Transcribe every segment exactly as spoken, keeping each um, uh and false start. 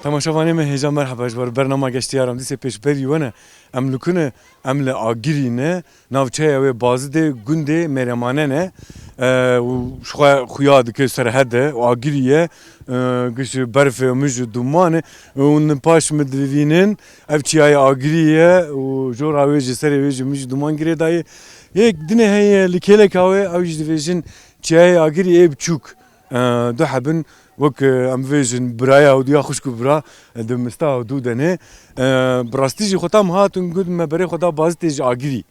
Temaşevanê me hêja merheba ji ber bernama Geştiyaran dîsê pêşberî we ne. Em li ku ne, em li Agirî ne, navçeya wê Bazidê gundê Mêremane ne. E, û ji xwe xuya dike serhede û Agirî ye. E, giş berf e, mij û duman e. Û hûn paş min divînin, ev çiyayê Agirî ye û jora wê jî serê wê jî mij û duman girêdayê. Yek dinê heye li kêleka wê, ew jî dibêjin çiyayê Agirî ê biçûk. E, du hebin, wek, e, em bibêjin biraya û duya xwişk û bira, e, di mista û dû de ne. E, bi rastî jî xwetam hatin got me berê xwe da Bazitê ji Agirî.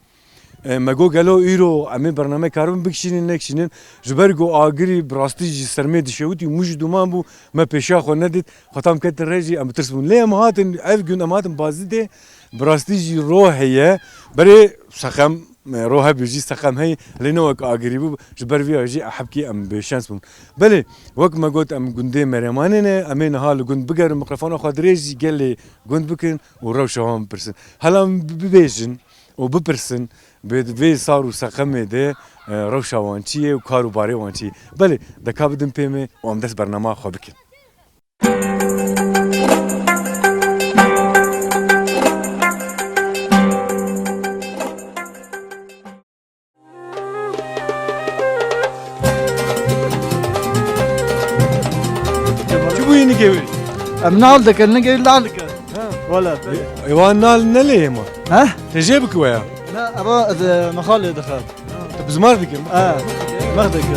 E, me got gelo îro em ê bername karibin bikişînin, nekişînin. Ji ber ku Agirî bi rastî jî sermê dişewitî, mij û duman bû, me pêşiya xwe nedît. Xwetam ketin rê jî em bi tirs bûn. Lê em hatin, ev gund em hatin Bazitê, bi rastî jî ro heye. Berê seqem, e, ro hebî jî seqem heye. Lê ne wek Agirî bû, ji ber vî ya jî ehebkî em bêşens bûn. Belê, wek me got em gundê Merêmanê ne, em ê niha li gund bigerin, mikrofona xwe dirêj jî gelê gund bikin û rewşa wan bipirsin. Hela em bi-, bibêjin û bipirsin, bi vê sar û seqemê de, e, rewşa wan çi ye û kar û barê wan çi ye. Belê, deka bidin pê me û em dest bernama xwe bikin. Çi bûyî nigê wê? Em nal dikin, nigê wî lal dikin. Ha. Wala. Ê, êwan nal nelê êma? Ha? Te jê biki we ya? Na, eva, e, mexalê dixe. Tu bizmar dikî? Ha, mex dikî.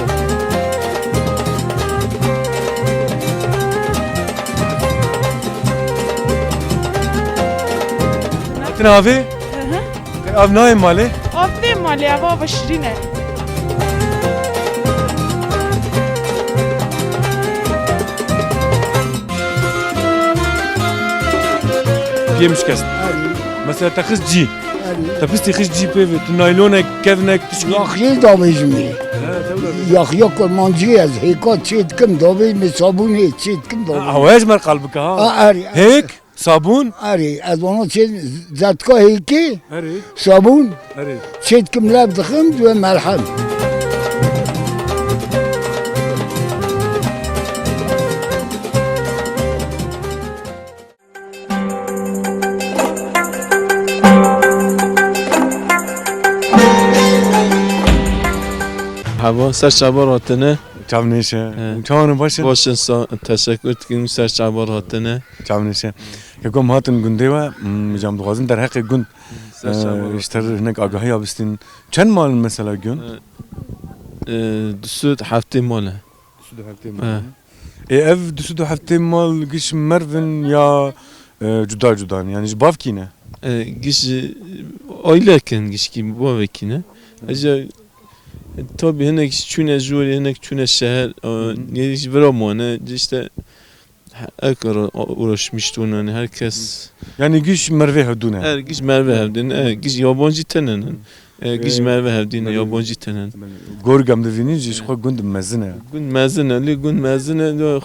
Hatin avê? Hı hı. Av nayê malê? Av nê malê, av, ava şirîn e. Piyê mişkest. Mesela te xist cî. Te pistî xist cî pê ve. Tu naylonek, kevnek, tişkî. Yaxyê davêjimê. He, tewra be. Yaxya kurmancî ez hêka çê dikim, davêjimê sabûnê çê dikim davêjimê. Ha, awa ez mer qal bika ha. A, erê. Hêk? Sabûn? Erê, ez vana çê zertika hêkê, Erê. Sabûn, Erê. Çê dikim lev dixim, divê melhem. Hava, ser çava hatine. Çav nêşe. He. Çawan baş in? Baş in, sa-, teşekkür dikim, ser çava hatine. Çav nêşe. Keko em hatin gundê we, m, cam dixwazin derheqê gund, Ser çava e, ji te re hinek agahiya bistîn. Çend mal in mesela gund? E, e, du sed heftê mal e. Du sed heftê mal. He. Ê, ev du sed heftê mal giş merv in ya, e, cuda cuda in? Yani ji bavkî ne? E, giş, e, aylek in, gişkî bavekî ne. Hı. Ece, e, tabi hinek çûne jorê, hinek çûne şeher, e, Hı hı. Yê ji vira mane, işte, he, ek ara uğraşmıştun, yani herkes. Yani giş mervê hevdû ne? Her giş mervê hevdîn, e, giş yabancı tenenen. E, giş Ee, mervê hevdîn, belê. Yabancı tenen. Belê. Gor gem divînî jî ji xwe gund mezin e. Gund mezin e, lê gund mezin e, lê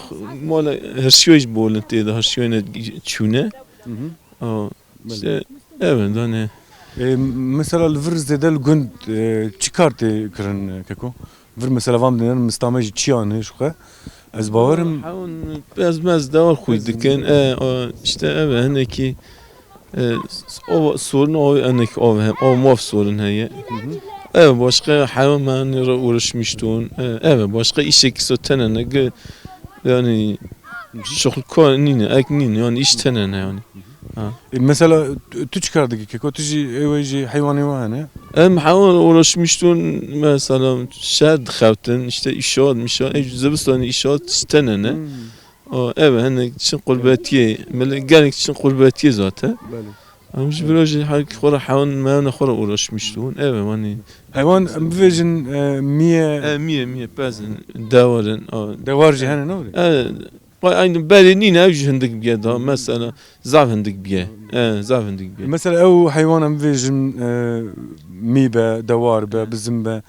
mala hirşiyoyî ji bolin tê de, hirşiyoyî ne çûne. Hı hı. Aa, Belê. İşte, evet, hani. E, mesela li vir zêde li gund, e, çi kar tê kirin, e, keko? Vir mesela vam dinin, mistame jî çiyan e ji xwe. Ez bawerim. Hewin ez mez dewar xwî dikin. E, o, işte, evet, hinekî E, s-, o sorun o, enek o hem, o maf sorun heye. Hı hı. Ev başka hayvan menî re uğraşmıştun. E, ev başka işe ki so tenene ge, yani şokul ko nine, ek nine, yani iş tenene yani. Ha. E, mesela tu, tu çi kar dikî keko? Tu jî ê wê jî heywanê we hene? Em hayvan uğraşmıştun, mesela şer dixevtin, işte işaret, mişaret, e, zivistan işaret tenene. Hmm. O, ev, hinek çin qurbetiyê, mele-, gelek çin qurbetiyê zaten. Belê. Em ji Evet. vira jî her xwe re hewn, meyana xwe re uğraşmıştun. Ev, hani, Heywan, em bivêjin, e, mî ye. E, mî ye, mî ye, pez in, dewar in, a. Dewar jî hene, ne were? E, aynı berê nîne, ew jî hindik biye daha, mesela, zaf hindik biye. E, zaf hindik biye. Mesela ew heywan em bivêjin, e, mî be, dewar be, bizim be.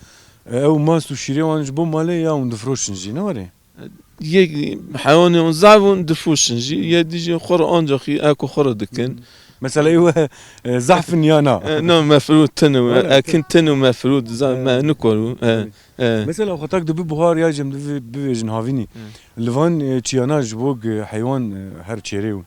E, ew mast û şîrê wan ji bo malê ya hûn difroşin jî, ne were? Yek heywanê wan zaf in, difroşin jî, yê dî jî xwe re ancaxî eko xwe re dikin. Mesela ew, e, zaf in ya na? E, na, mefrûd tune, were, ekin tune û mefrûd, zaf, e, me nikor bû. E, e. Mesela xwe tak dibi buhar ya jî em dibi bivêjin havînî. E. Li van, e, çiyana ji bo heywan, e, her çêrê bû.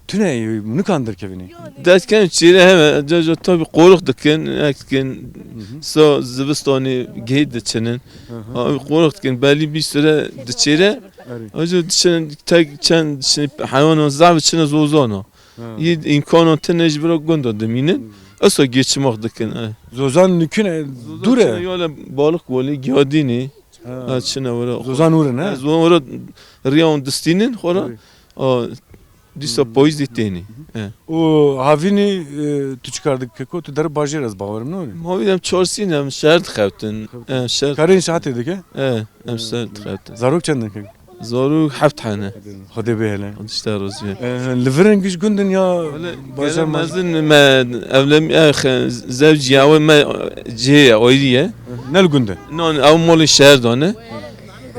Tune, nikan derkevin ê? Dest ken çêre heve, ca ca tabi qorux dikin, ek dikin, so zivistanê gehê diçinin. Hı hı. Ha, qorux dikin, belî bir süre diçêre. Erê. Aca diçinin, tek çend diçinin, heywanan zaf diçinin zozana. Ha. Yê îmkanan tune ji bira gunda dimînin. Hı. Esa geçimak dikin, e. Zozan nikin, e, dûr e. Zozan çine yale balık wali, giyadînî. Ha. Ha, çine wara. Zozan ûr in, he? Ha, zozan wara riya wan distînin, xora. Tabii. A, Dîsa payîzê tênî. Hı hı. E. Û havînî, e, tu çi kar dikî keko? Tu der bajêr ez bawerim, ne were? Havîn em çarsîn em şer dixewtin. Xewtin. E, şer. Karên saetê dike? E, em şer dixewtin. Zarok çend in keko? Zarok heft hene. Xwedê bihêle. Xwedê ji te razî be. E, li vir in giş gund in ya bajar mezin me evlem, e, xe-, zewcî ya we me cihê ye, ayrî ye. Ne li gund e? Nan, ew malê şehir dane.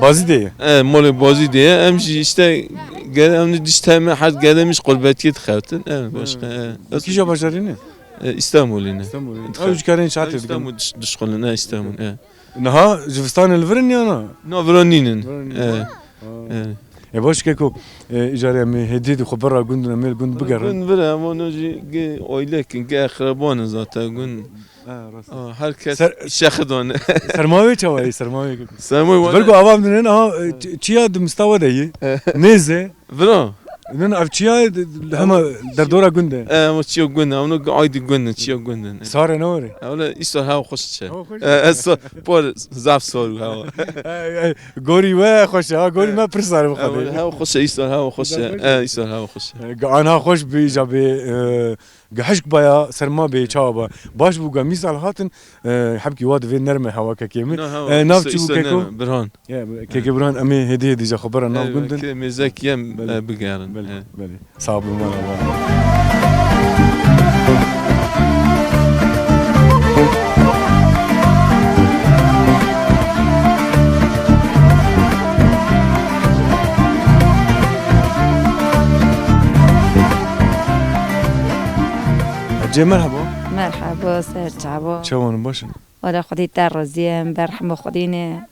Bazî de ye? E, malê Bazî de ye. Em jî işte gel-, em dişt heme her gele em ji qurbetiyê dixewtin. E, başka, e. Kîja bajarî ne? E, Îstanbulî ne. Îstanbulî ne. Ew ji karên saetê dikin. Îstanbul diş-, dişxulin, e, Îstanbul, e. Niha zivistanê li vir in ya na? Na, vira nînin. Vira nînin. E. Ha. E. E, baş keko, e, îcarê em ê hêdî di xwe berra gund in, em ê li gund bigerin. Gund vir e, em wan jî ge aîlek in, ge eqreban in zaten gund. Ha, rast e. A, her kes îşe xwe dane. Serma wê çawa ye, serma wê? Serma wê. Ber ku ava em dinin, aha, e, çi-, çiya di mista we de ye. Nêz e. Vira. Nin ev çiya ye, di, di, hema derdora gund e. E, ama çiya gund e, ama aydî gund e, çiya gund e. Sar e, ne were? Ewle îsar hewa xweş çe. Hewa xweş e. E, e, sar, por zaf sar û hewa. E, e, gorî we xweş e, ha, gorî me pir sar e bi Xwedê. E, hewa xweş e, îsar hewa xweş e. E, îsar hewa xweş e. E, ge anha xweş bî, îca bê, e, Ge hişk baya, serma bê, çawa ba? Baş bû, ge mîsal hatin, e, hebkî wa divê nerme hewa kekê min. Na, hewa, e, nav îsa, çi bû îsa keko? Nerme, Birhan. Ya, kekê Birhan, em ê hêdî hêdî jî xwe bera nav gund in. Mêzek yem, belê, e, bigerin. Belê, belê. Sağ bû, mala. Hecê, merhaba. Merhaba, ser çava. Çawan, baş in? Wala Xwedê te razî ye, em berhema Xwedê ne.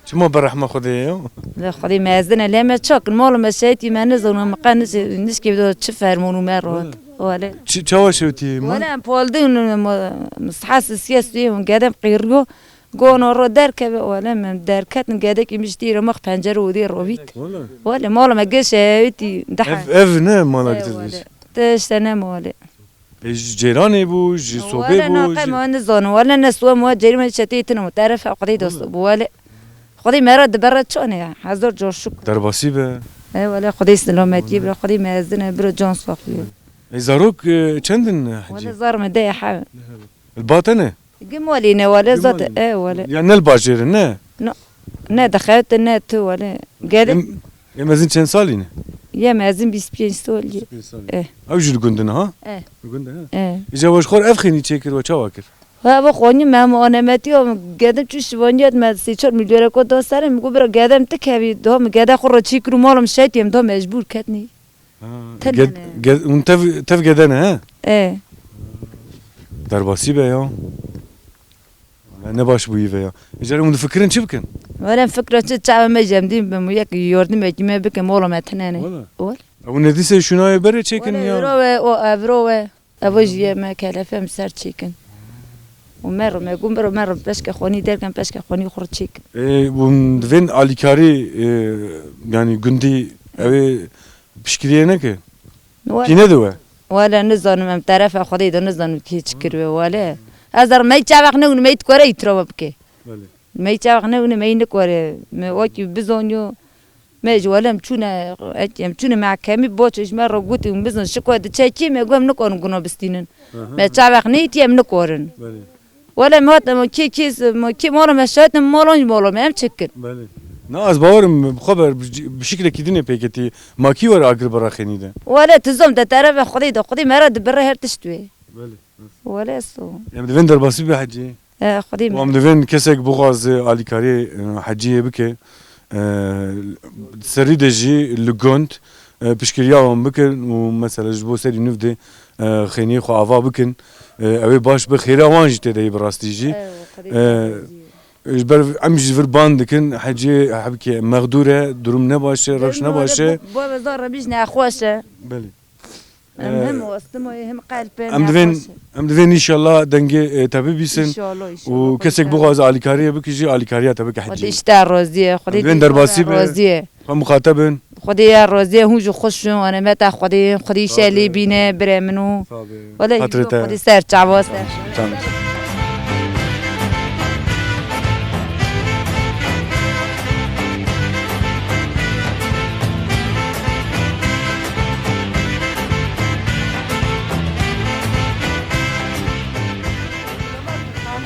Çima berhema Xwedê ye? Li Xwedê mezin e, lê me çakin, mala me şehîtî me nizanin, me qe niş-, nişkê do çi fermon û me rot. Wala. Wala. Çi, çawa şewtî? Wala em paldin, em, em, sihas siyas hûn gedem qîriyo. Gona ro derkeve, wele min derketin, gedekî min ji tîra max pencere odê rovît. Wele? Wele, mala me geş e, wîtî deh. Ev, ev ne mala. E, wele. Te işte ne mali. E, ji cêranê bû, ji sobê bû, wele, na qey ji me nizanin, wele ne suwe me cêrî me çetê tine me, terefe Xwedê dost bû, wele. Xwedê me re dibere çone ya, hezar car şukr. Derbasî be. E, wele, Xwedê selametiyê bire, Xwedê mezin e, bire can sax bû. E, zarok, e, çend in, Hecî? Wele, zar me de ya hev. Li ba te ne? Gimalî ne wele, zat e wele. Ya ne li bajêr in, ne? No. Ne dixewtin, ne tu wele. Gel. Em, em mezin çend salî ne? Ye mezin bîst pênc salî. Bîst pênc salî. Eh. Ew jî li gund in, ha? Eh. Li gund in, ha? Eh. Îca we ji xwe ev xênî çêkir, we çawa kir? Ha, ev xonî me, em anemetî, em gedim çû şivaniyet me sê çar milyoneko da serê, min got bira gedem tu kevî, da min gede xwe re çêkir û mala min şetî, em da mecbûr ketnî. Ha, tenê ged-, ne. Ged-, hûn tev, tev gede ne, he? E. Derbasî be ya. Ne, ne baş bûyî ve ya. Îcarê hûn difikirin çi bikin? Were fikra çi çawa me jemdî be, mu yek yordimekî me bikin, mala me tenê ne. Wala. Wala. Ew nedîse şûnayê berê çêkin ya. Wala, evro we, o evro we. Evo jî ye me kelefe em ser çêkin. Û me re me gun biro me re peşke xwenî derken peşke xwenî xwe re çêkin. E, hûn divên alîkarî, e, yanî gundî ew ê piştgiriyê neke? Wele. Tîne diwe? Wele nizanim em terefa Xwedê de nizanim kê çi kiriwe wele. Ez er mey çavak ne û mey dikore îtirava bike. Belê. Mey çavak ne û mey nikore. Me wekî bizonyo. Me ji wele em çûne, em çûne mehkemî, boçê ji me re gotî, hûn bizin şiko diçe kî, me got em nikarin guna bistînin. Aha. Me çavek neytî em nikarin. Belê. Wele me hat, me kê, kê, me kê mala me şahit ne, malan jî mala me, em çi kin? Belê. Na, ez bawerim bi xwe ber, bi, bi şiklekî din ê pêketî. Ma kî were agir bera xênî de? Wele tu zom de tere ve Xwedê de, Xwedê me re dibire her tişt wê. Belê. Wele so. Em divên derbasî be hecî. E, Xwedê Û me. Em divên kesek bixwaze alîkariyê, e, heciyê bike. E, serî de jî li gund, e, piştgiriya wan bikin û mesela ji bo serî nûv de, e, xêniyê xwe ava bikin. E, ew ê baş bi xêra wan jî tê de yê bi rastî jî. Ew, Xwedê E, razî. Ji ber em jî vir ban dikin, heciyê hebkê mexdûr e, durum ne baş e, rewş ne baş e. Bo, bo, bo, bo, rewş nexweş e. Belê. Em Ee, hem astimoyê hem qelpê em divên, nexweş e. Em divên înşallah dengê, e, te bibîsin. Înşallah, înşallah. Û kesek bixwaze alîkariyê bike jî, alîkariya te bike hecî. Xwedê ji te razî ye, Xwedê divên derbasî be. Razî ye. Xwe muxateb in. Xwedê ye razî ye, hûn jî xweş in, ane me te Xwedê, Xwedê Sağ ol. Şelê bîne, birê min û. Sağ ol. Wele Xatirê te. Xwedê ser çava ser. Tamam.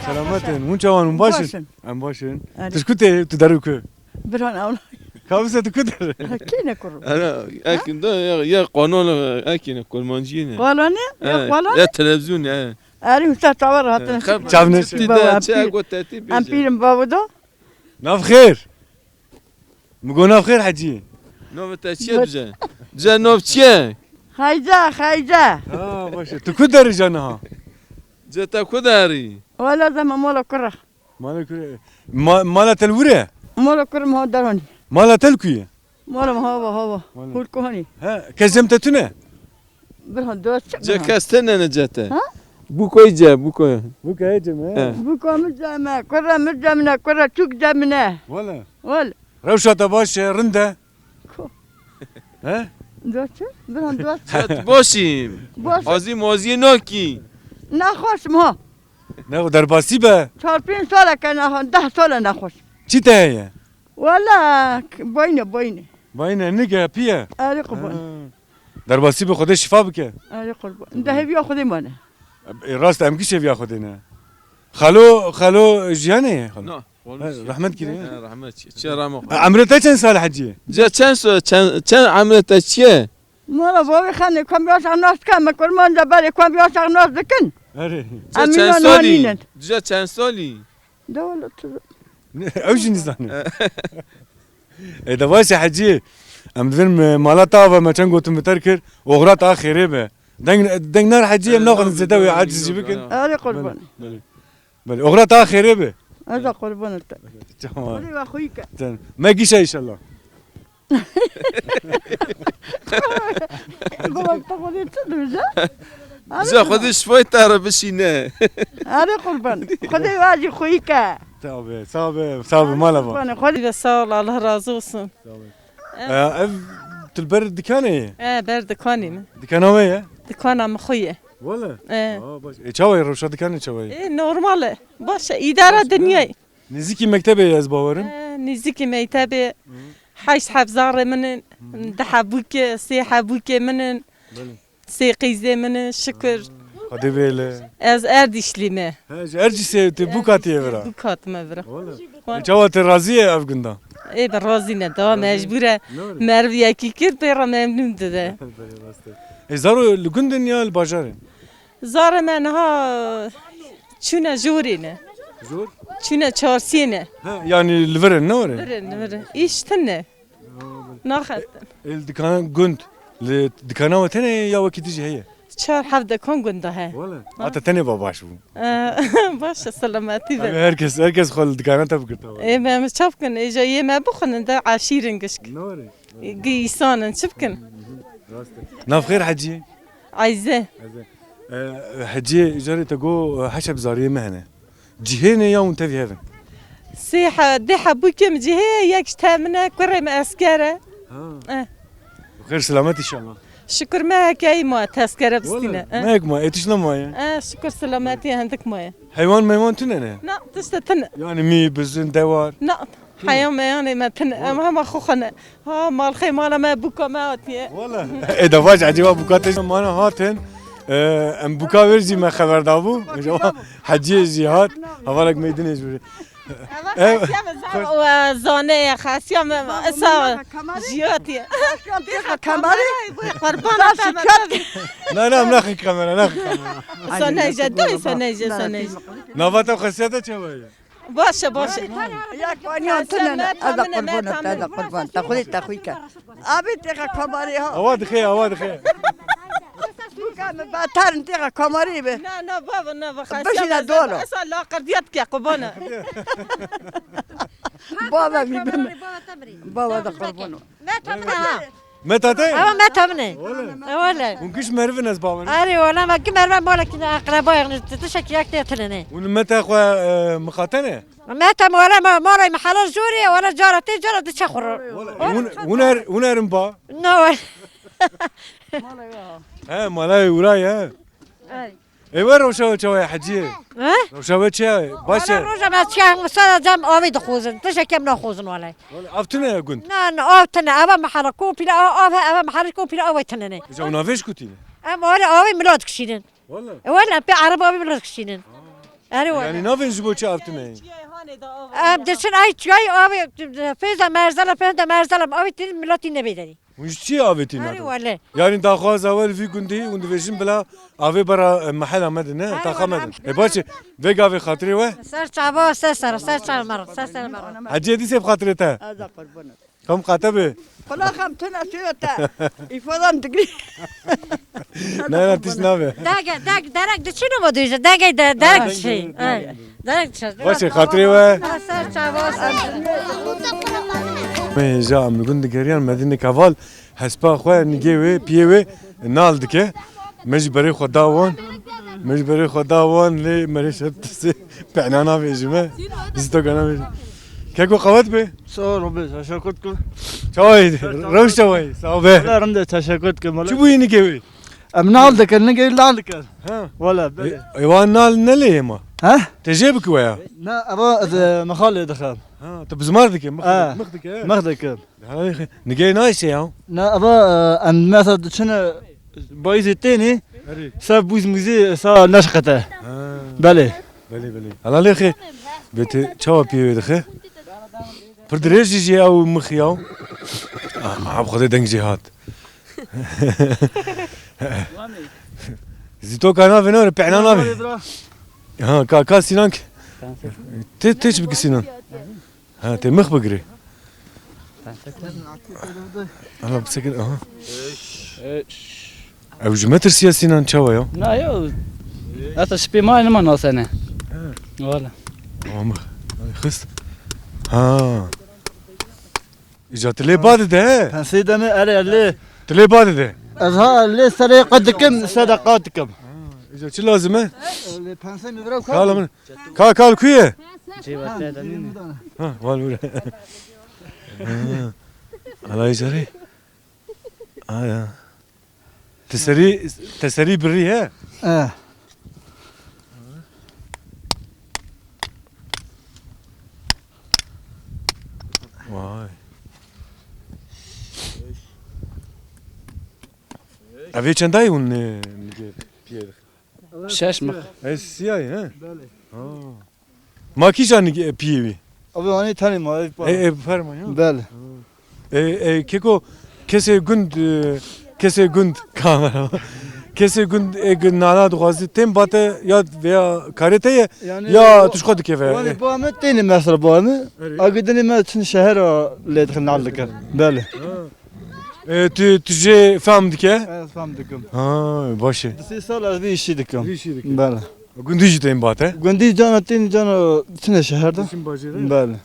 Selamet in. Hûn çawan hûn baş in? Baş in. Em baş in. Erê. Tu ji ku tê, tu derê ku? Birhan Awla. Kabise tu ku derê? Ha, kê ne kuru? Ana, ekin da ya, ya kanal ekin kurmancî ne. Kanal ne? Ya, e, kanal ya ne? Televizyon ya. Erê, usta çawa rahat ne? Çav ne? Çi de, çi got te tê bêje? Em pîrim bavo do. Nav xêr. Mi got nav xêr hecî. Navê te çi ye bize? Bize nav çi ye? Xeyce, xeyce. Ha, baş e. Tu ku derê ca niha? Bize te ku derî? Wala zema mola kura. Mala kure. Ma-, mala te li wir e? Mala kurim ha deranî. Mala te li ku ye? Mala min hava, hava. Mala. Hûr kuhanî. He, kes cem te tune? Birhan, dost çi? Ce kes tune ne ce te? Ha? Bukoy ce, bukoy. Bukoy cem, he? He. Buka min cem e, kura min cem ne, kura çûk cem ne. Wala. Wala. Rewşa te baş e, rind e? Ko. He? Dost çi? Birhan, dost çi? Çet başî. Baş. Azî mazî nakî. Nexweş ma. Ne, derbasî be. Çar pênc sale ke nexwe-, deh sale nexweş. Çi te heye? Wala, k-, boyne, boyne. Boyne, nige, piye. Erê qurban. Ha. Derbasî be, Xwedê şifa bike. Erê qurban. De hêviya Xwedê mane. E, rast, em kî şêviya Xwedê ne. Xalo, xalo jiyanê ye, xalo? Na, olmuş. He, rahmet kirî. He, rahmet. Çi, çi ramo. E, emrê te çend sal hecî? Ce çend so-, çend, çend emrê te çi ye? Mala bavê xanê, kom yaşak nas dikin, me kurman de berê kom yaşak nas dikin. Erê. Em çend salî? Dije çend salî? De wala tu. Ew jî nizane. E, de vayse hecî. Em divin me, mala te ava me çend gotin bi ter kir. Oxira te xêrê be. Deng, deng nar hecî, em naxwazin zêde wê aciz jî bikin. Erê qurban. Belê, belê. Belê, oxira te xêrê be. Ez de qurbanê te. Tamam. Xwedê we xwî ke. Tamam. Me gîşe inşallah. Baba, te Xwedê çi dibêje? Bize Xwedê şifayê te re bişîne. Erê qurban. Xwedê we jî xwî ke. Tabi, sağ be, sağ be, mala ba. Xwedê ve sağ ol, Allah razı olsun. Sağ ol. E, ev tu li ber dikanê ye? E, ber dikanê min. Dikana we ye? Dikana min xwe ye. Wele? E. Aa, baş. E, çawa ye, rewşa dikanê çawa ye? E, normal e. Baş e, îdara dinyayê. Nêzîkî mektebê ye ez bawerim. E, nêzîkî mektebê. Hı. Heşt heb zarê min in, Hı. di hebûkê, sê hebûkê min in. Belê. Sê qîzê min in, şikir. Xwedê bêle. Ez Erdîşlî me. He, ji Erdîşê tu bûk hatiye vira? Bûk hatime vira. Wala. Xwe- E, çawa te razî ye ev gunda? Ê, bi razî ne, da mecbûr e. Ne were? Meriv yekî kir, pê re memnûn dide. Belê, rast e. E, zaro li gund in ya li bajar in? Zarê me niha çûne jorê ne. Jor? Çûne çarsiyê ne. Ha, yani li vir in, ne were? Vir in, vir in. Îş tune. Naxetin. E, li dikana gund, li dikana we tenê ya wekî din jî heye? Çar heft dekan gunda he. Wele. Ha. Hata tenê ba baş bû. E, baş e, selametî be. Tabii herkes, herkes xwe li dikana te bigirta. E, me, me çav kin, êja yê me bixwinin de eşîrin gişk. Ne were? Gi îsan in, çi bikin? Rast e. Nav xêr hecî? Ayze. Ayze. E, hecî, carê te got, e, heşe bi zariyê me hene. Cihê ne ya hûn tevî hev in? Sê he-, dê hebûkê min cihê, yek ji te min e, kurê min esker e. Ha. Eh. Xêr selamet inşallah. Şikir me hekeyî ma tezkere bistîne. Wele, eh. Me hek ma, êtiş nemaye. Eh, şikir selametî hindik maye. Heywan meywan tune ne? Na, tişte tune. Yani mî, bizin, dewar. Na, heya meyanê me tune. Wele. Em hema xwe xwe ne. Ha, malxê mala me bûka me hatiye. Wele. E, da vac, ecêba bûka te mana hatin. Em bûka vir jî me xeber dabû. Heciyê jî hat. Hevalek meydinê jî. Ev xesiya min zan û zane ye, xesiya min esa jiyatî. Kamerê. Qurbana te me. Na, na, em naxin kamera, naxin kamera. Soneyje, doy soneyje, soneyje. Nava te xesiya te çawa ye? Baş e, baş e. Ya kaniyan tune ne, ez de qurbana te, ez de qurban te, xwedê te xwî ke. Abi têxe kamerê ha. Awa dixe, awa dixe. Bûka min beter in têxe kamerê be. Na, na, baba, na, baba. Bişîne dolo. Esa laqirdiya dike, qubana. Baba bî bin. Baba da qurban. Meta min e ha. Meta te? Ewa meta min e. Wele. E wele. Hûn giş merivin ez bawer. Erê wele, me ki merive mala ki eqrebayek ne, tişek yek tê tinene. Hûn meta xwe, e, mixatene? Meta wele, ma, mala me helal zor e, wele cara tê, cara diçe xuru. Wele. Hûn, hûn er, hûn erin ba? No wele. He, mala ura ye. Ay. Ê we rewşa we çawa ye heciyê? He? Rewşa we çi ye? Baş e? Wele roja me çiya, em sada cem avê dixwazin. Tişek em naxwazin wele. Wele, av tune ye gund? Na, na, av tune. Ava mehela komple av, av he, ava mehela komple avê tune ne. Îca û navê ji ku tîne? Em wele avê mila dikişînin. Wele? E, wele, em pê ereba avê mila dikişînin. Erê wele. Yanî navên ji bo çi av tune ye? Em diçin ay çiyayê avê, fêza merzela, fêza merzela, avê tînin milatî nebêdenî. Hûn ji çi avêtî nadin? Erê wele. Yanî daxwaza we li vî gundî hûn dibêjin bila avê bera, e, mehela me de ne, taxa me de. E, baş e, vê gavê xatirê we? Ser çava, ser ser, ser çava me re, ser ser me re. Hecî dîsê bi xatirê te. Ez de qurban. Kam qate be. Qulaxam tune şiyo te. Îfadam digirî. Ne, ne, tişt nabe. Dege, deg, derek diçin û dûje, degê de, derek diçin. Derek diçin. Baş e, xatirê we. Ser çava, ser. Me hêja em li gund digeriyan, me dî nik heval hespa xwe, nigê wê, piyê wê nal dike. Me jî berê xwe da wan. Me jî berê xwe da wan, lê me rê şer tisê pehna navêjime. Zîtoka navêjime. Keko qewet be. Sağ ol abi, teşekkür ederim. Çawayî, rewş çawayî, sağ ol be. Wala rinde, teşekkür ederim. Çi bûyî nigê wê? Em nal dikin, nigê lal dikin. Ha. Wala, belê. E, ê wan nal nelê ma? Ha? Te jê bikî we ya? Na, eva ez, e, mixalê dixim. Ha, tu bizmar dike, mix, ha, mix dike, he? Mix dikim. Ha, nigê nayşe ya? Na, eva, e, em mesela diçine bayîzê tênê, erê, ser bûz mûzê sa neşqete. Ha. Belê. Belê, belê. Helalê xê. Bê te çawa piyê wê dixe? Pir dirêj jî jê ew mix ya. Ah, ah, Xwedê deng jê hat. Zîtoka navê ne, pehna navê. Ha, ka, ka Sinan ki. Tê, tê çi bikî Sinan? Ha, tê mix bigirê. Ana bisekir, aha. Ew ji me tirsiya Sinan çawa ya? Na ya. Heta spî ma nima nasene. Ha. Wala. Ama xist. Ha. Îca tu lê ba dide, he? Pensê de me, erê, lê. Tu lê ba dide. Ez ha lê serê qet dikim, se de qat dikim. Ha, îca çi lazim e? Lê pensê mi vira. Kala min. Ka, kal ku ye? Cêva te de nîne. Ha, wan vira. Ha. Ala îcarê. Aya. Teserî, teserî birî he? E. Vay. Evê çendayî hûn, e, nigê piyê? Şeş mix. Ez siyayî, he? Belê. Ha. Ma kîjan piyê wî? Abi, anî tenê ma, ev pa. E, e, ferma ya. Belê. E, e, keko, kesê gund, e, kesê gund, kamera. Kesê gund, e, gund nala dixwazî, tên bate ya veya karê te ye, yanî ya o, tu ji xwe dikeve. Wanî ba me tênê mesela ba me. Erê. Agidinê me çin şehera lê dixin nal dikin. Belê. Ha. E, tu, tu jê fehm dike? Ez fehm dikim. Ha, baş e. Di sê sal ez vî işî dikim. Vî işî dikim. Belê. Gundî jî tên bate? Gundî cana tên cana çine şeherde. Çin bajêre? Belê. Ha.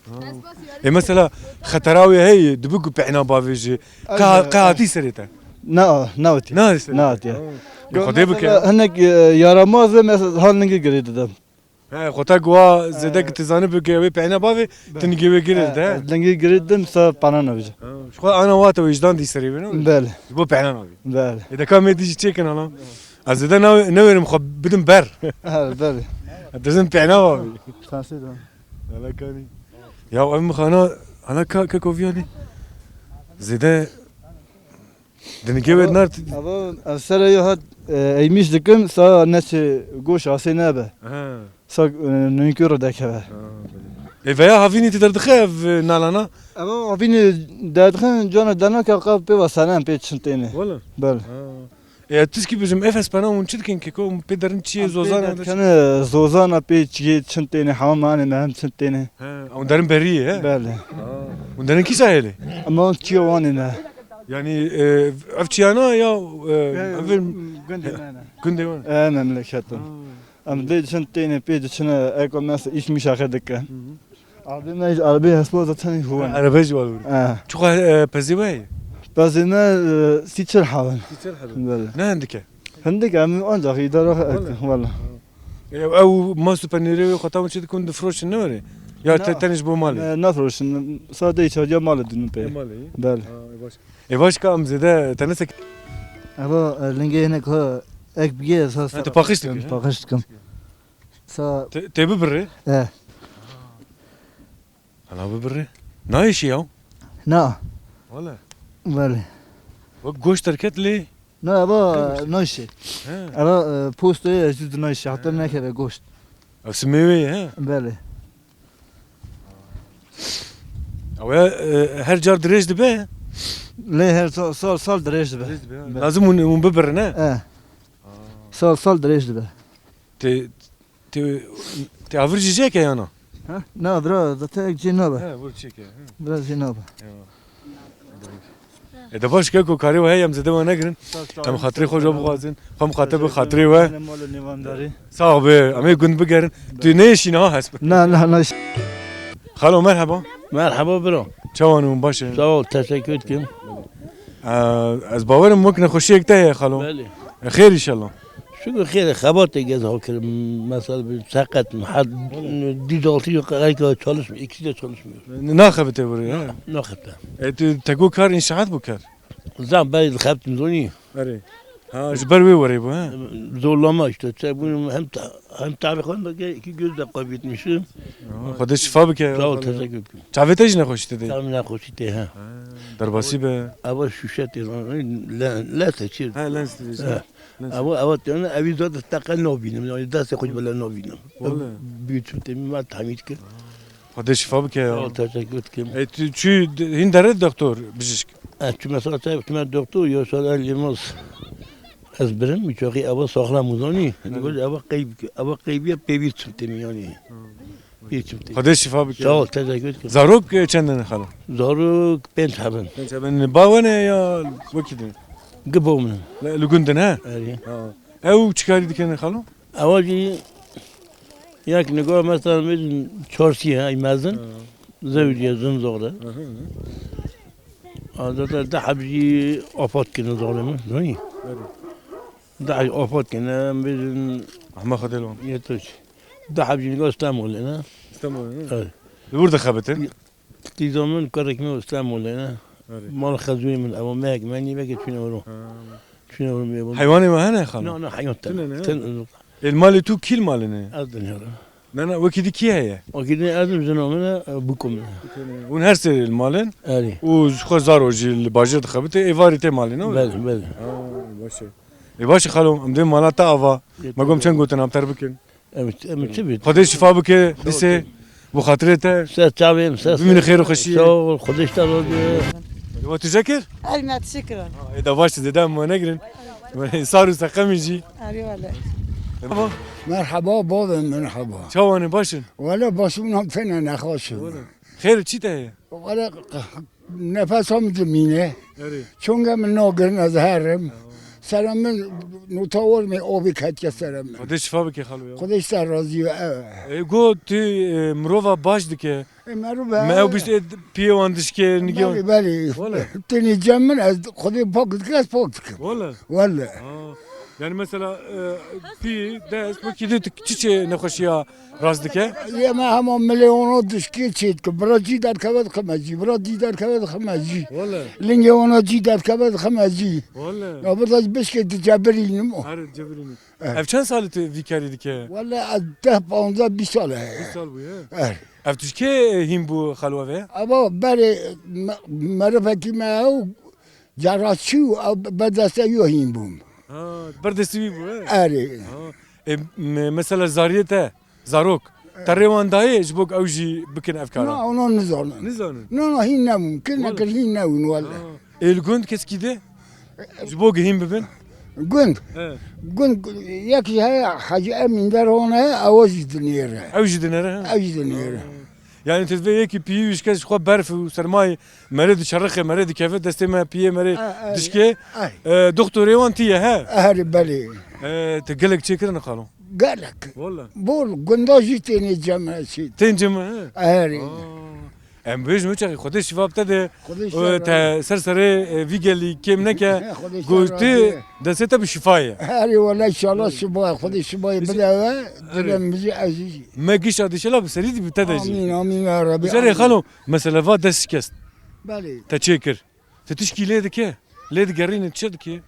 E, mesela xetera wê heye, dibi ku pehna bavê jî. Qe-, qe hatî serê te? Na, na hatî. Na hatî serê te? Na hatî. Ha. Xwedê bike. Mesela hinek, e, yaramaz e, mesela hal ningê girê didim. He, xwe te guha zêde ki tu zanî bike wê pehna bavê, tu ningê wê girê de. He, ningê girê dim sa pana navêje. Ha, ji xwe ana wa te wêjdan dî serê wê ne? Belê. Ji bo pehna navê. Belê. Ê de ka me dî jî çêkin ana. Ez zêde ne, newêrim xwe bidim ber. Ha, belê. Dizim pehna bavê. Tansê de. Ala kanî. Ya ev mixana, ana ka, ka koviyanî. Zêde Dinike wê nar. Ava ev sere yo hat, e, eymîş dikim, sa neçe goş asê nebe. Ha. Sa, e, ninkî ro dekeve. Ha, belê. Ê veya havînî ti derdixe ev, e, nalana? Ava havînî derdixin, cana denake qab pê va senen pê çin têne. Wala? Bel. Ha. E, tişkî bijim, ev hespena hûn çi dikin keko? Hûn pê derin çiyê, zozana? Em pê derkene zozana pê çiyê çin têne, hema me anê me hem çin têne. He, hûn derin beriyê, he? Belê. Ha. Hûn derin kî sahilê? Em an çiya wanê ne. Yani, e, ev çiyana ya, e, He, ev gundê me ne. Gundê me ne. E, memleketim. Ha. Em lê diçin têne pê diçine, eko mes îş miş axir dikin. Hı hı. Erbê me, erbê hespo zaten hûn. Erebe jî wal wûr. Eh. Çuqa, e, pezê we ye? Pezê me, e, sî çil hawin. Sî çil hawin. Belê. Ne hindik e? Hindik em ancak idare Wala. Wala. E, ew mas û penêrê wê xwe tam çi dikun difroşin ne were? Ya te-, Na. Tenê ji bo malê? Ne, nafroşin. Sade içeriye malê dûnin pê. E, malê, e? Belê. Ha, e, baş. E, baş ka em zêde tenê sek- Eva, e, lingê hinek ha ek bigê esas. Ha, tu paqij dikin, ha? Paqij dikim. Sa Te, te bibirê? E. Hala bibirê. Nayêşî ya? Na. Wala. Belê. Wek goşt derket lê? Na, eva Nayêşî. Nayşe. He. Eva, e, postoyê ez zû dinayşe, heta nekeve goşt. Ev simê wê ye, he? Belê. Ew e, e, her car dirêj dibe? Lê her sal, sal, sal dirêj dibe. Dirêj dibe, ha. Belê. Lazim hûn, hûn bibirin, he? E. Sal, sal dirêj dibe. Te, te, te avir jî jêke yana? Ha? Na, bira, zaten ek cê nabe. He, vur çêke, he. Bira cê nabe. Eyvallah. E, de baş ke ku karê we heye, em zêde we negirin. Sağ ol, sağ ol. Em xatirê xwe ji we bixwazin. Xwe mixate bi xatirê we. Teşekkür ederim. Mala nêvandarî. Sax be, em ê gund bigerin. Tu neyêşî niha hesp. Na, na, na. Xalo, merhaba. Merhaba, bira. Çawan hûn, baş e? Sağ ol, teşekkür ederim. Ee, ez bawerim wek nexweşiyek te heye, xalo. Belê. E, xêr inşallah. Şükür xêr, xebatê gez ha kirim. Mesela bir seqet, had, Belê. Düz altı yok, ayka çalışmıyor, ikisi de çalışmıyor. Naxebite buraya, ha? Naxebite. E, tu, te got kar inşaat bû kar? Zan berê dixebitim zonî. Erê. Ha, ji ber wê werê bû, ha? Zorlama işte, çabûn hem ta-, hem tarixan da iki göz de kaybetmişim. Ha, Xwedê şifa bike. Sağ ol, teşekkür ederim. Çavê te jî nexweşî te de? Çavê nexweşî te, ha. Ha, derbasî be. Ava şûşe tê, le-, lens e, çi? Ha, lens dibêjin. Ha. Lens. Ava, ava tê, evî zor teqe nabînim, yani destê xwe ji bela nabînim. Wele. Büyütüm tê, me tahmîn kir. Xwedê şifa bike ya. Sağ ol, teşekkür ederim. E, tu çû d-, hîn dere doktor, bijîşk? Ez çû mesela te, tu me doktor, ya sal el yılmaz. Ez birim, mi çoxî ava saxlam uzanî. Hadi. Gol ava qeyb, ava qeybiye pêvî çim tê yani. Hı. Pêvî çim tê. Xwedê şifa bike. Sağ ol, teşekkür ederim. Zarok, e, çend ne xalo? Zarok pênc hebin. Pênc hebin. Ba we ne ya wekî din? Gibo min. Li, li gund in, he? Erê. Ha. Ew çi karî dikin xalo? Ewa jî yek nigo mesela min çarsî he, mezin. Ha. Zewciye zin zor e. Hı hı. Adeta deh heb jî afat kine zor e min, zanî? Erê. Deh heb afat kine, em bêjin Ahmet Xwedê li wan. Yetiş. Deh heb jî nigo Stenbolê ne? Stenbolê ne? Evet. Li wir dixebitin? Qîza min, kurek min Stenbolê ne? Erê. Mal xezûyê min, ewa mehek me nî veke çûne wero. Ha. Çûne wero bê. Heywanê we hene xalo? Na, na, heywan te. Tune ne? Ten uzuk. Ê, li malê tu kî li malê ne? Ez dinêrim. Na, na, wekî di kî heye? Wekî di ez im, jina min e, e, bûko min e. Hûn her sê li malên? Erê. Û ji xwe zaro jî li bajêr dixebite, êvarî tê malê ne? Belê, belê. Ha, baş e. Ê, baş e xalo, em dê mala te ava. Yê, me gom tabii. Çend gotin em ter bikin. Em, em çi bit? Xwedê şifa bike, Sağ ol. Dîsê, bi xatirê te. Ser çavê em, ser. Bimîne xêr û xweşiyê. Sağ ol, Xwedê ji te razî be. Wa tu jê kir? Elmet şikran. Ê, da baş, zêde em we negirin. Sar û seqemî jî. Erê wele. Merhaba. Merhaba, bavê, merhaba. Çawan e, baş in? Wele baş in, em têne nexweş in. Wele. Xêr, çi te heye? Wele, nefesa min dimîne. Erê. Çonge min nagirin, ez herim. Tamam. Sere min notawar me avê ketiye sere min. Xwedê şifa bike xalo ya. Xwedê ji te razî be, ew. E, got tu, e, mirova baş dike. E, merhaba. Me ew bîst, e, piyê wan dişke, nigê wan. Belê, belê. Wele. Tenê cem min, ez Xwedê pak dike, ez pak dikim. Wele. Wele. Ha. Yani mesela, e, pî, dest, wekî dî tu çi çê nexweşiya rast dike? Yê me hema milê wana dişkê çê dike. Bira cî derkeve dixime cî. Bira cî derkeve dixime cî. Wele. Lingê wana cî derkeve dixime cî. Wele. Ya bira bişkê dicebirînim. Her cebirînim. Evet. Ev çend salî tu vî kerî dike? Wele ez deh, panzdeh, bîst sal heye. Bîst sal bûye? Evet. Ev tu ji kê hîn bû xalo ve? Ava berê me-, merifekî me ew Cara çû, ew be destê yo hîn bûm. Ha, ber destê wî bû, he? Erê. Ha. E, me-, mesela zariyê te, zarok, te rê wan dayê ji bo ku ew jî bikin ev kara? Na, ona nizanin. Nizanin? Na, na, hîn nebûm. Kir Wala. nekir hîn nebûn, wala. Ha. Ê, li gund keskî de? Ji bo ku hîn bibin? Gund. He. Gund, yek jî heye, Hecî Emîn Derhan e, ew jî dinêre. Ew jî dinêre, he? Ew jî dinêre. Ha. Yani tu divê yekî piyî wî şikest ji xwe berf û sermayê merê diçerixe, merê dikeve, destê me piyê merê E, e, dişkê. e. E, doktorê wan tî ye, he? Erê, belê. E, te gelek çêkirin xalo? Gelek. Wala. Bol gunda jî tênê cem e çî. Tên cem e, he? Erê. Aa. Em bêjin wê çaxê Xwedê şifa bi te de, Xwedê e, şifa te razî. ser serê, e, vî gelî kêm neke, Xwedê şifa goştê razî. destê te bi şifa ye. Erê, wala inşallah şifa, Xwedê şifa Biz bide we, Erê. dilem bizi ezîz. Me gişa dişela bi serî dî bi te de jî. Amîn, amîn ya Rabbi, Bijarê amîn. xalo, mesela va dest şikest. Belê. Te çê kir. Te tişkî lê dike? Lê digerîne, çi dike?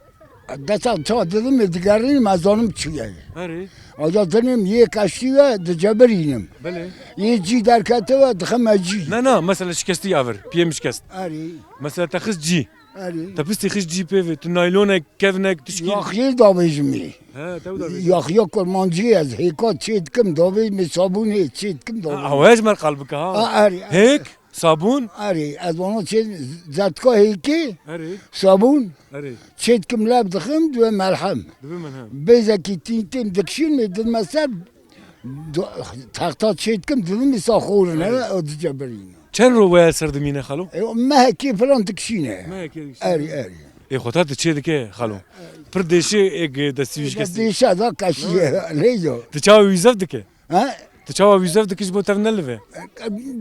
Desa ça didim, digerînim, ez zanim çi ye. Erê. Aza dinim, yê keştî ve dicebirînim. Belê. Yê cî derketive, dixime cî. Ne, ne, mesela şikestî avir, piyê min şikest. Erê. Mesela te xist cî. Erê. Te pistî xist cî pê ve, tu naylonek, kevnek, tişkî. Yaxiyê davêjimê. He, te da vêjim. Yaxiya kurmancî ez, hêka çê dikim, davêjimê sabûnê çê dikim, Ha, davêjimê. awa ez mer qal bike ha. A, erê, erê. Hêk? Sabûn? Erê, ez vana çê zertika hêkê, Erê. sabûn, Erê. çê dikim lev dixim, dibe melhem. Dibe melhem. Bêzekî tîn têm dikişîn, lê didime ser, do-, texta çê dikim, didim îsa xorine, Erê. o dicebirîne. Çend ro waya ser dimîne xalo? E, o mehekê filan dikişîne. Mehekê dikişîne. Erê, erê. Ê xwe ta tu çê dike xalo? Pir dêşê êk destî wî şikestî. Dêşa da kaşî, lê yo. Tu çawa wî zef dike? Ha? Tu çawa wî zef dikî ji bo tev nelive?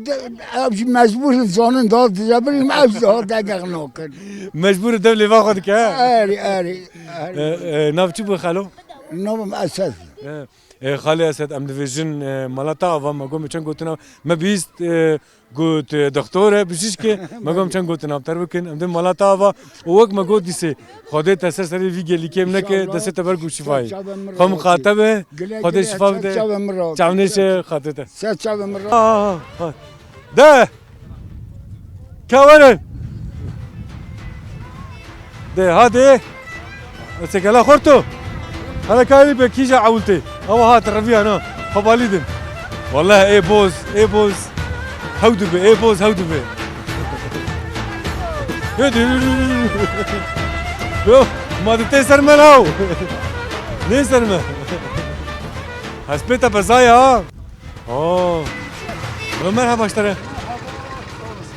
De-, ev jî mecbûr in, zanin da dizebirîm, ev jî ha degeh nakin. Mecbûr in dev lêva xwe dike, ha? Erê, erê, erê. E, e, nav çi bû xalo? Navim Esed. E, e, Xalê Esed, em divêjin, e, mala te ava, me got me çend gotina, me bihîst, e, Got, e, doktor e, bijîşk e, me got çend gotin apter bikin, em dê mala te ava û wek me got dîsê, Xwedê te ser serê vî gelî kêm neke, İnşallah. destê te ber ku şîfayê. Ser çavê min Xwe razî. miqate be, Gile Xwedê gile, şîfa ser bide. çavê min razî. Çavnêşe xatê te. Ser çavê min razî. Ah, ah, ah. De! Kawerin! De, hadi. Sekela xorto. Hala kayli be kîja ewiltê. Ewa hat reviya na. Xebalî din. Wallahi ê boz, ê boz. Hewdu be, ê boz hewdu be. Hadi. Yo, ma de tê ser me law. Ne ser me? Hespê te bezaya ha. Oo. Ömer ha başları.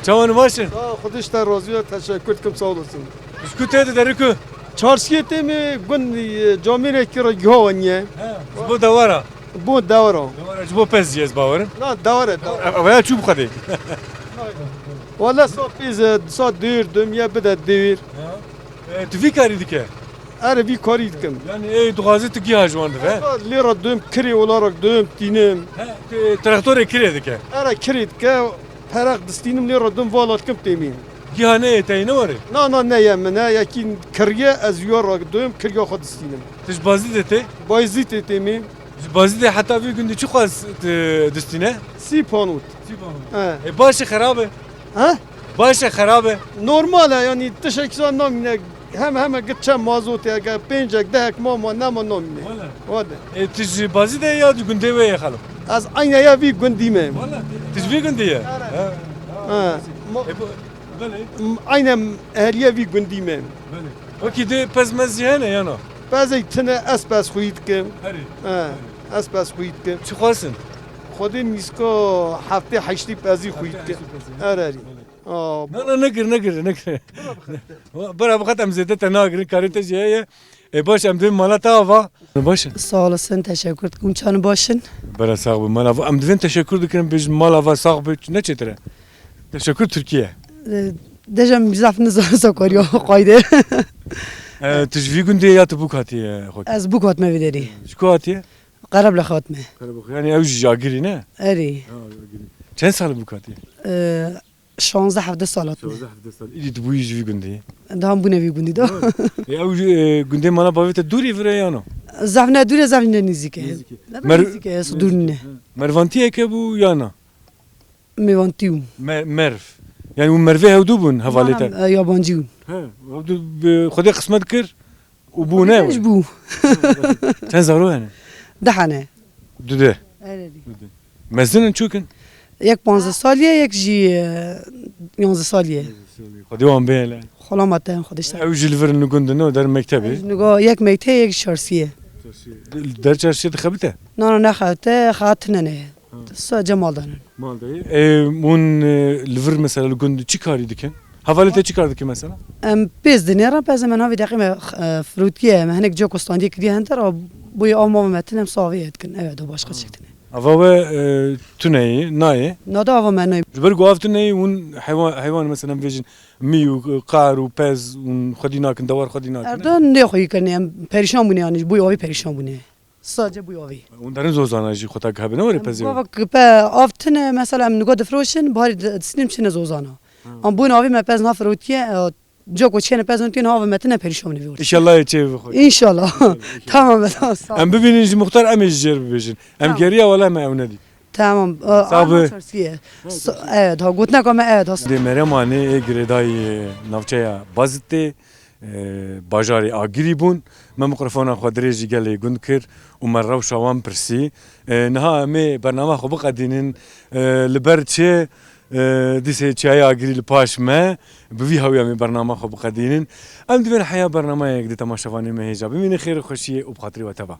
Çawan baş in? Sağ ol, Xwedê ji te razî be, teşekkür dikim, sağ olasın. Ji ku tê de deriku? Çarşiyê tê me gund, e, camêrekî re giha weniye. He, ji bo dewara. Bo dewara. Dewara, ji bo pez jî ez bawerim. Na, dewara, dewara. Ev, ev ya çû bi Xwedê. Wala sa pêz e, sa dêr, dimiye bide dêr. Ya. E, tu vî karî dike? Erê, vî karî dikim. Yani, ê, dixwaze tu giha ji wan dive? Lê re dim kirê olarak dim tînim. He, tu, traktorê kirê dike? Erê, kirê dike, perek distînim, lê re dim vala dikim têmî. Giha ne yê te yê, ne warê? Na, na, ne ye min e, yekî kiriye, ez yo re dim, kiriya xwe distînim. Tu ji Bazîdê tê? Bayzîtê têmî. Ji Bazîdê heta vî gundî çi xwaz tu distîne? Sî panot. Sî panot. He. E, baş e, xerab e? He? Baş e, xerab e? Normal e, yanî tişek sa namîne, hem heme git çe mazotê, eke pêncek, dehek ma ma, nema namîne. Wele. Wade. E, tu ji Bazîdê ya di gundê wê ye xalo? Ez eyne ya vî gundî me. Wele. Tu ji vî gundî ye? He. He. Ma- E, bu, belê. M-, eyne ehliye vî gundî me. Belê. Wekî dê pez mez jî hene ya na? Pezek tine, ez pez xwî dikim. Herî. He, ez pez xwî dikim. Çi xwasin? Xwedê nîska heftê heştî pezî xwî dikim. Heftê heştî pezî. Her herî. Belê. Aa, Na, na, negir, negir, negir. Bira bixet em zêde te nagirin, karê te jî heye. E, baş, em dê mala te ava. Baş e. Sağ olasın, teşekkür dikim. Çan başın? Bera sax bi, mala va. Em divên teşekkür dikin, bêjin mala va sax bi, ne çêtir e? Teşekkür Tirkiye. E, dejem zaf nizanim sa kariya qayde. E, tu ji vî gundê ya tu bûk hatiye, xwe? Ez bûk hatime vî derî. Ji ku hatiye? Qereblexê hatime. Qereblexê. Yani ew jî ji Agirî ne? Erê. Ha, Agirî. Çend sal bûk hatiye? E, şanzdeh hevdeh sal hatime. Şanzdeh hevdeh sal. Îdî tu bûyî ji vî gundê? Daha bûne vî gundî de. Doğru. E, ew jî, e, gundê mala bavê te dûrî vir e ya no? Zaf ne dûr e, zaf ne nêzîk e. Nêzîk e. Ne Mer- nêzîk e, ez dûr nîne. Mervantiyeke bû ya na? Mêvantî bû. Me-, merv. Yani hûn mervê hewdû bûn hevalê te? Na, na, e, yabancî bûn. He, ew du bi Xwedê qismet kir û bû ne? Ji bû. Çend zarok hene? Deh hene. Du de. Erê dî. Du de. Mezin in çûk in? Yek panzdeh salî ye, yek jî, e, yanzdeh salî ye. Xwedê wan bihêle. Xwela me te, Xwedê işte. Ew jî li vir li gund in, der mektebê. Ew jî nigo yek mektebê, yek jî çarsî ye. Der çarsî dixebite? Na, na, nexebite, xebat tune ne. Ha. Sadece mal danin. Mal dayî. E, hûn, e, li vir mesela li gund çi karî dikin? Hevalê te çi kar dikin mesela? Em pêz dinêrin, pez me navê deqî me, e, firûtiye, me hinek cok standiye kiriye henter, a boyê av mava me tine, em savê dikin. Evet, o başka çek tine. Ava we, e, tuneyê, nayê? Na da ava me nayê. Ji ber ku av tuneyê hûn heywan, heywan mesela em bêjin mî û qar û pez hûn xwedî nakin, dewar xwedî nakin. Erda nê xwedî kirin, em perîşan bûne yani, ji boyê avê perîşan bûne. Sadece bu avî. Hûn derin zozana jî xwe tak hebin, ne were pezê? Gava kipe av tine, mesela em nigo difiroşin, barî di-, disînim çine zozana. Ha. Am bûn avî me pez nafirotiye, e, cok û çêne pez nûtîn, avî me tine perîşan bûne vî. İnşallah çê bi xwe. İnşallah. Tamam, tamam, sağ ol. Em bibînin ji muxtar, em ê ji jêr bibêjin. Em geriya wala me ew nedî. Tamam. E, sağ ol. Çarşiye. Evet, ha, gotineka me, evet, ha. Dê Meremanê ê girêdayî navçeya Bazitê. E, bajarê Agirî bûn. Me mikrofona xwe dirêjî gelê gund kir û me rewşa wan pirsî. E, niha em ê bernama xwe biqedînin, e, li ber çi, e, dîsê çiyayê Agirî li paş me, bi vî hewî em ê bernama xwe biqedînin. Em divên heya bernamayek di temaşevanê me hêja bimînin, xêr û xweşiyê û bi xatirê we teva.